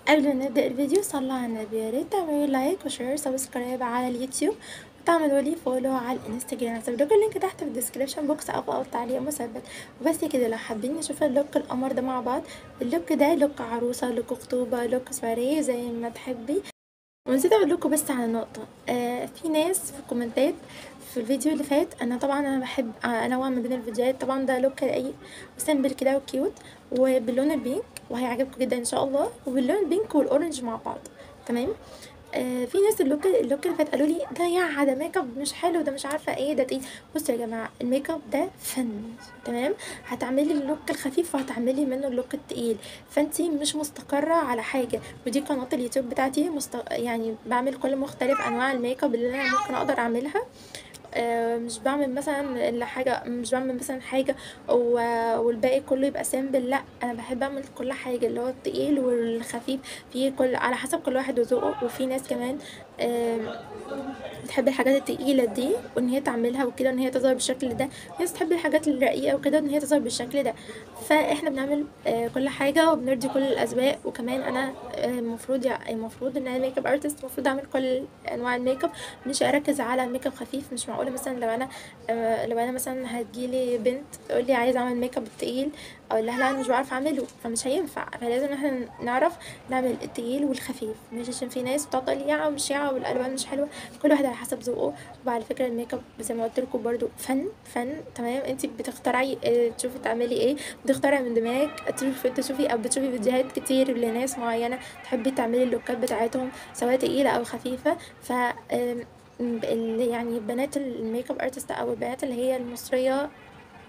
قبل ما نبدأ الفيديو صلوا على النبي، يا ريت تعملوا like و share subscribe على اليوتيوب وتعملوا لي follow على الانستجرام. هسيب لكم ال link تحت في ال description box او في تعليق مثبت. وبس كده، لو حابين نشوف ال look القمر ده مع بعض، ال look ده look عروسه، look خطوبه، look سواريه، زي ما تحبي. ونسيت اقول لكم بس على نقطة، في ناس في الكومنتات في الفيديو اللي فات، انا طبعا انا بحب انوع ما بين الفيديوهات. طبعا ده look رقيق و simple كده و cute وباللون ال pink، وهيعجبكم جدا ان شاء الله، وباللون ال pink وال orange مع بعض، تمام. في ناس ال look اللي فات قالوا لي ده يا ده ميك اب مش حلو، ده مش عارفه ايه ده ايه. بصوا يا جماعة، الميك اب ده فن، تمام. هتعملي ال look الخفيف وهتعملي منه ال look التقيل، فانتي مش مستقره على حاجة. ودي قناة اليوتيوب بتاعتي يعني بعمل كل مختلف انواع الميك اب اللي انا ممكن اقدر اعملها. مش بعمل مثلا حاجة، مش بعمل مثلا حاجة والباقي كله يبقى simple، لا انا بحب اعمل كل حاجة، اللي هو التقيل والخفيف، في كل على حسب كل واحد وذوقه. وفي ناس كمان بتحب الحاجات التقيله دي وان هي تعملها وكده، ان هي تظهر بالشكل ده. في ناس تحب الحاجات الرقيقة وكده ان هي تظهر بالشكل ده. فاحنا بنعمل كل حاجة وبنرضي كل الاذواق. وكمان انا المفروض ان انا makeup artist، المفروض اعمل كل انواع الميك اب، مش اركز على ميك اب خفيف. مش معقولة مثلا لو انا مثلا هتجيلي بنت تقول لي عايزه اعمل ميك اب تقيل، اقول لها لا انا مش بعرف اعمله، فمش هينفع. فلازم احنا نعرف نعمل التقيل والخفيف، مش عشان في ناس بتقعد تقول يا مش يا والالوان مش حلوة. كل واحد على حسب ذوقه. وعلى فكرة الميك اب زي ما قلت لكم برده فن فن، تمام. انت بتخترعي، تشوفي تعملي ايه، بتخترعي من دماغك، تشوفي او بتشوفي فيديوهات كتير لناس معينة تحبي تعملي اللوكات بتاعتهم سواء تقيلة او خفيفة. ف يعني بنات ال makeup artist او البنات اللي هي المصرية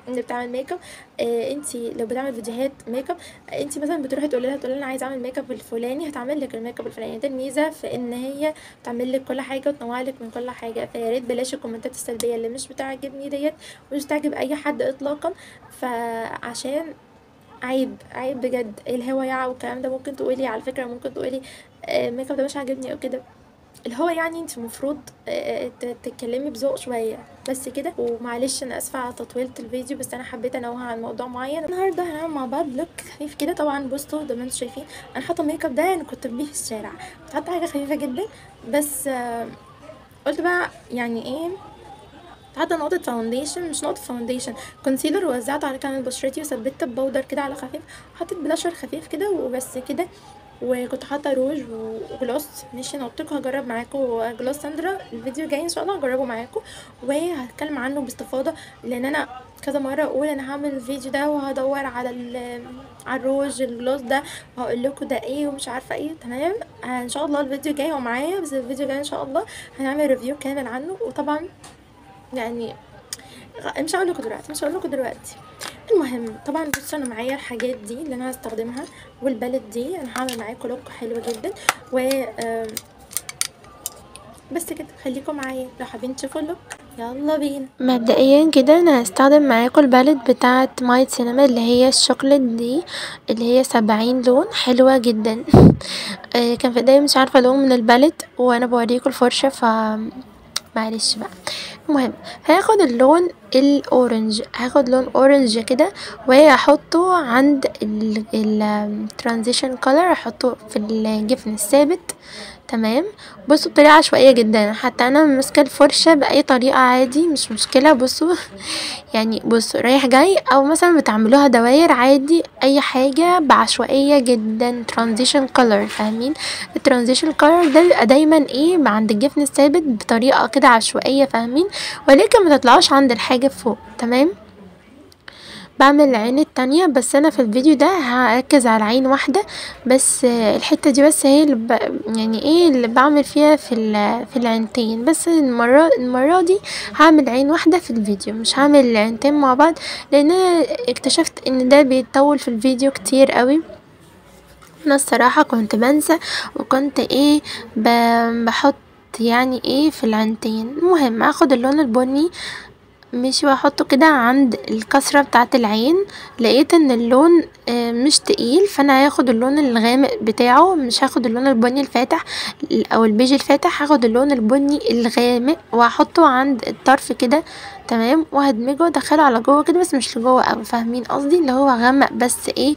اللي بتعمل ميك اب، انت لو بتعمل فيديوهات ميك اب، انت مثلا بتروحي تقولي لها انا عايزه اعمل ميك اب الفلاني، هتعمل لك الميك اب الفلاني. ده الميزة في ان هي تعمل لك كل حاجة وتنوع لك من كل حاجة. فيا ريت بلاش الكومنتات السلبية اللي مش بتعجبني ديت ومش بتعجب اي حد اطلاقا، فعشان عيب عيب بجد الهوا يع والكلام ده. ممكن تقولي على فكرة، ممكن تقولي الميك اب ده مش عاجبني او كده، اللي هو يعني انت المفروض تتكلمي بذوق شوية بس كده. ومعلش انا اسفه على تطويله الفيديو، بس انا حبيت انوه عن موضوع معين. النهارده هنعمل مع بعض look خفيف كده. طبعا بصوا زي ما انتم شايفين انا حاطه الميك اب ده، انا كنت بيه في الشارع، كنت حاطه حاجة خفيفة جدا، بس قلت بقى يعني ايه، حاطه نقطة foundation، مش نقطة foundation، concealer، ووزعته على كامل بشرتي، وثبتت powder كده على خفيف، حطيت بلاشر خفيف كده وبس كده. وكنت حاطه روج و gloss، ماشي. انا قلت لكم هجرب معاكم gloss ساندرا الفيديو الجاي ان شاء الله، هجربه معاكم وهتكلم عنه باستفاضة، لان انا كذا مرة اقول انا هعمل الفيديو ده وهدور على الروج ال gloss ده وهقول لكم ده ايه ومش عارفه ايه، تمام. ان شاء الله الفيديو الجاي هو معايا، بس الفيديو الجاي ان شاء الله هنعمل review كامل عنه. وطبعا يعني مش هقول لكم دلوقتي، مش هقول لكم دلوقتي. المهم طبعا بصوا انا معايا الحاجات دي اللي انا هستخدمها وال palette دي، انا هعمل معاكم look حلو جدا. و بس كده، خليكم معايا لو حابين تشوفوا ال look، يلا بينا. مبدئيا كده انا هستخدم معاكم ال palette بتاعه مايت سينما اللي هي الشوكليت دي، اللي هي 70 لون، حلوة جدا. كان في ايديا مش عارفه لون من ال palette وانا بوريكم الفرشة، ف معلش بقى. المهم هاخد اللون ال orange، هاخد لون orange كده وهحطه عند ال transition color، هحطه في الجفن الثابت، تمام. بصوا بطريقة عشوائية جدا، حتى انا ماسكه الفرشة باي طريقه عادي مش مشكلة. بصوا يعني بصوا رايح جاي، او مثلا بتعملوها دواير عادي، اي حاجة بعشوائيه جدا. transition color، فاهمين ال transition color ده بيبقى دايما ايه عند الجفن الثابت بطريقة كده عشوائية، فاهمين، ولكن ما تطلعوش عند الحاجة فوق، تمام. بعمل العين التانية، بس انا في الفيديو ده هركز على عين واحدة بس، الحتة دي بس هي اللي يعني ايه اللي بعمل فيها في العينتين بس. المرة دي هعمل عين واحدة في الفيديو، مش هعمل العينتين مع بعض، لان انا اكتشفت ان ده بيطول في الفيديو كتير قوي. انا الصراحة كنت بنسى وكنت ايه بحط يعني ايه في العينتين. المهم هاخد اللون البني ماشي، وهحطه كده عند الكسرة بتاعه العين. لقيت ان اللون مش تقيل، فانا هاخد اللون الغامق بتاعه، مش هاخد اللون البني الفاتح او البيج الفاتح، هاخد اللون البني الغامق وهحطه عند الطرف كده، تمام. وهدمجه وادخله على جوه كده، بس مش لجوه قوي، فاهمين قصدي؟ اللي هو غمق بس ايه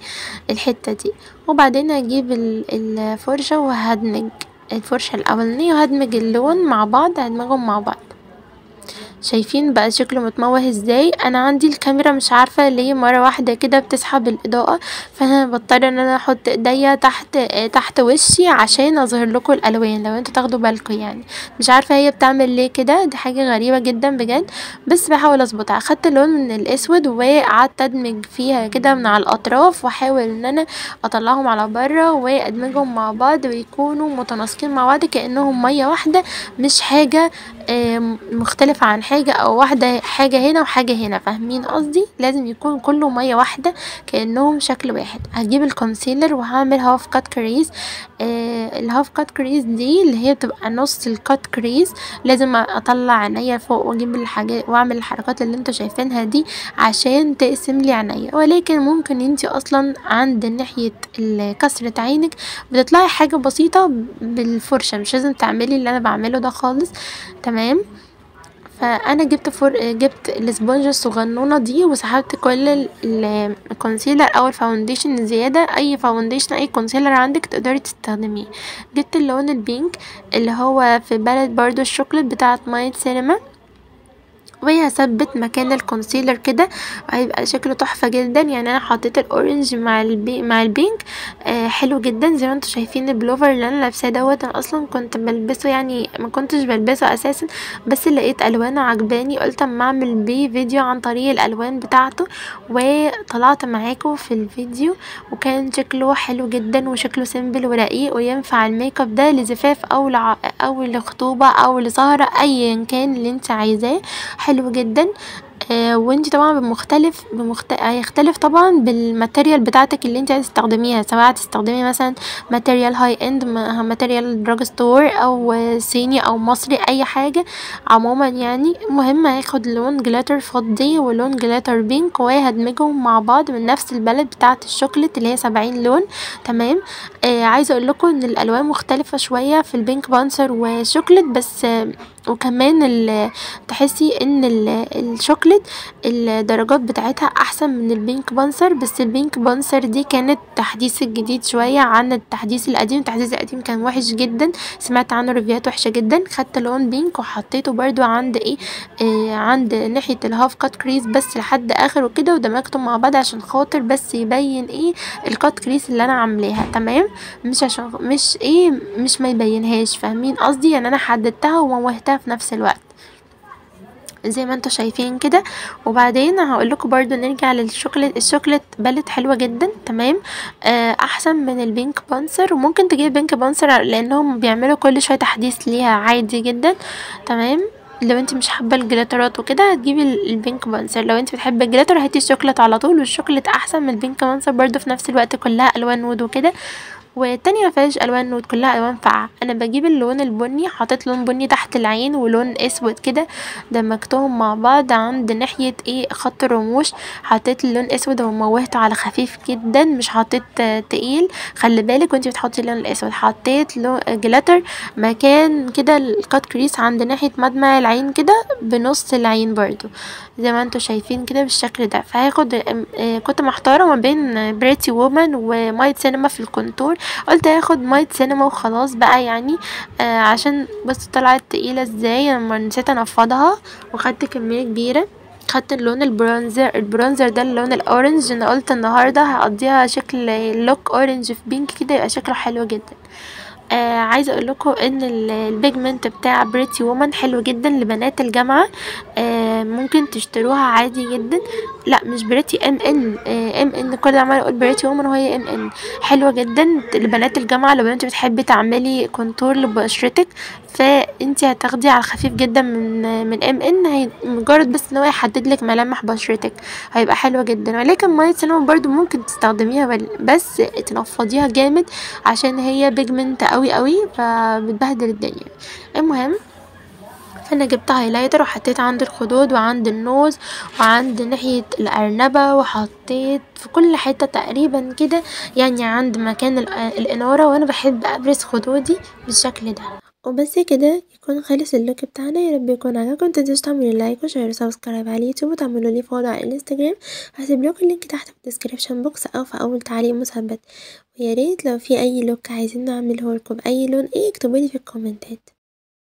الحتة دي. وبعدين هجيب الفرشة وهدمج الفرشة الاولانية وهدمج اللون مع بعض، هدمجهم مع بعض. شايفين بقى شكله متموه ازاي؟ انا عندي الكاميرا مش عارفه ليه مرة واحدة كده بتسحب الاضاءة، فانا بضطر ان انا احط ايديا تحت وشي عشان اظهر لكم الالوان لو انتوا تاخدوا بالكم يعني. مش عارفه هي بتعمل ليه كده، دي حاجة غريبة جدا بجد، بس بحاول اظبطها. اخدت اللون من الاسود وقعدت ادمج فيها كده من على الاطراف، واحاول ان انا اطلعهم على بره وادمجهم مع بعض ويكونوا متناسقين مع بعض كانهم مية واحدة، مش حاجة مختلفة عن حاجة، او واحدة حاجة هنا وحاجه هنا، فاهمين قصدي؟ لازم يكون كله مية واحدة كانهم شكل واحد. هجيب ال concealer وهعمل half cut crease. ال half cut crease دي اللي هي بتبقى نص ال cut crease، لازم اطلع عينيا فوق واجيب الحاجات واعمل الحركات اللي انتوا شايفينها دي عشان تقسم لي عينيا. ولكن ممكن انتي اصلا عند ناحية كسره عينك بتطلعي حاجة بسيطة بالفرشه، مش لازم تعملي اللي انا بعمله ده خالص، تمام. فانا جبت الاسبونجه الصغنونه دي وسحبت كل ال concealer او ال foundation زيادة، اي foundation اي concealer عندك تقدري تستخدميه. جبت اللون ال pink اللي هو في palette برضو الشوكولات بتاعه مايت سينما، وهثبت مكان ال concealer كده، هيبقى شكله تحفة جدا. يعني انا حطيت ال orange مع ال pink، حلو جدا زي ما انتم شايفين. البلوفر اللي انا لابساه دوت انا اصلا كنت بلبسه، يعني ما كنتش بلبسه اساسا، بس لقيت الوانه عجباني قلت اما اعمل بيه فيديو عن طريق الالوان بتاعته، وطلعت معاكم في الفيديو وكان شكله حلو جدا وشكله simple ورقيق، وينفع الميك اب ده لزفاف او لخطوبه او لسهره، ايا كان اللي انت عايزاه، حلو جدا. وانت طبعا هيختلف طبعا بال material بتاعتك اللي انت عايزه تستخدميها، سواء هتستخدمي مثلا material high end، material drug store، او صيني او مصري، اي حاجة عموما يعني. المهم هاخد لون glitter فضي ولون glitter pink وهدمجهم مع بعض من نفس ال palette بتاعه الشوكليت اللي هي 70 لون، تمام. عايزه اقول لكم ان الالوان مختلفة شوية في ال Pink Panther وال chocolate، بس وكمان تحسي ان الشوكليت الدرجات بتاعتها احسن من ال Pink Panther، بس ال Pink Panther دي كانت تحديث الجديد شوية عن التحديث القديم. التحديث القديم كان وحش جدا، سمعت عنه review هات وحشة جدا. خدت لون pink وحطيته برضو عند ايه عند ناحية ال half cut crease بس لحد اخره كده، ودمجته مع بعض عشان خاطر بس يبين ايه ال cut crease اللي انا عاملاها، تمام. مش عشان مش ايه مش ما يبينهاش، فاهمين قصدي؟ يعني انا حددتها وموهتها في نفس الوقت زي ما انتوا شايفين كده. وبعدين هقول لكم برضو نرجع لل chocolate. ال chocolate palette حلوة جدا، تمام، احسن من ال Pink Panther، وممكن تجيب Pink Panther لانهم بيعملوا كل شوية تحديث ليها عادي جدا، تمام. لو انت مش حابة ال glitter ات وكده هتجيبي ال Pink Panther، لو انت بتحبي ال glitter هاتي الشوكليت على طول، والشوكليت احسن من ال Pink Panther برضو في نفس الوقت، كلها الوان nude وكده. والتانية مفيهاش الوان nude، كلها الوان فاقعه. انا بجيب اللون البني، حطيت لون بني تحت العين ولون اسود كده، دمجتهم مع بعض عند ناحية ايه خط الرموش. حطيت اللون اسود وموهته على خفيف جدا، مش حطيت تقيل، خلي بالك وانتي بتحطي اللون الاسود. حطيت لون glitter مكان كده ال cut crease عند ناحية مدمع العين كده بنص العين برضو زي ما انتوا شايفين كده بالشكل ده. فهاخد كنت محتارة ما بين Pretty Woman ومايت سينما في ال contour، قلت هاخد مايت سينما وخلاص بقى يعني، عشان بس طلعت تقيلة ازاي لما نسيت انفضها، وخدت كمية كبيرة. خدت اللون ال bronzer، ال bronzer ده اللون ال orange، انا قلت النهارده هقضيها شكل look orange في pink كده، يبقى شكله حلو جدا. عايزه اقول لكم ان ال pigment بتاع Pretty Woman حلو جدا لبنات الجامعة، ممكن تشتروها عادي جدا. لا مش Pretty، ام ان، ام ان، كل عماله اقول Pretty Woman وهي ام ان. حلوة جدا لبنات الجامعة لو انت بتحبي تعملي contour لبشرتك، فانت هتاخدي على خفيف جدا من ام ان، مجرد بس ان هو يحدد لك ملامح بشرتك هيبقى حلو جدا. ولكن مايت سينما برضو ممكن تستخدميها بس تنفضيها جامد عشان هي pigment قوي قوي فبتبهدل الدنيا. المهم فانا جبت highlighter وحطيت عند الخدود وعند ال nose وعند ناحية الارنبه، وحطيت في كل حتة تقريبا كده يعني عند مكان الاناره، وانا بحب ابرز خدودي بالشكل ده. وبس كده يكون خلص ال look بتاعنا. يا رب يكون عجبكم، متنسوش تعملوا like و share و subscribe على اليوتيوب، وتعملوا لي follow على الانستجرام. هسيب لكم ال link تحت في ال description box او في اول تعليق مثبت. ويا ريت لو في اي look عايزين نعمله لكم باي لون ايه اكتبولي في الكومنتات.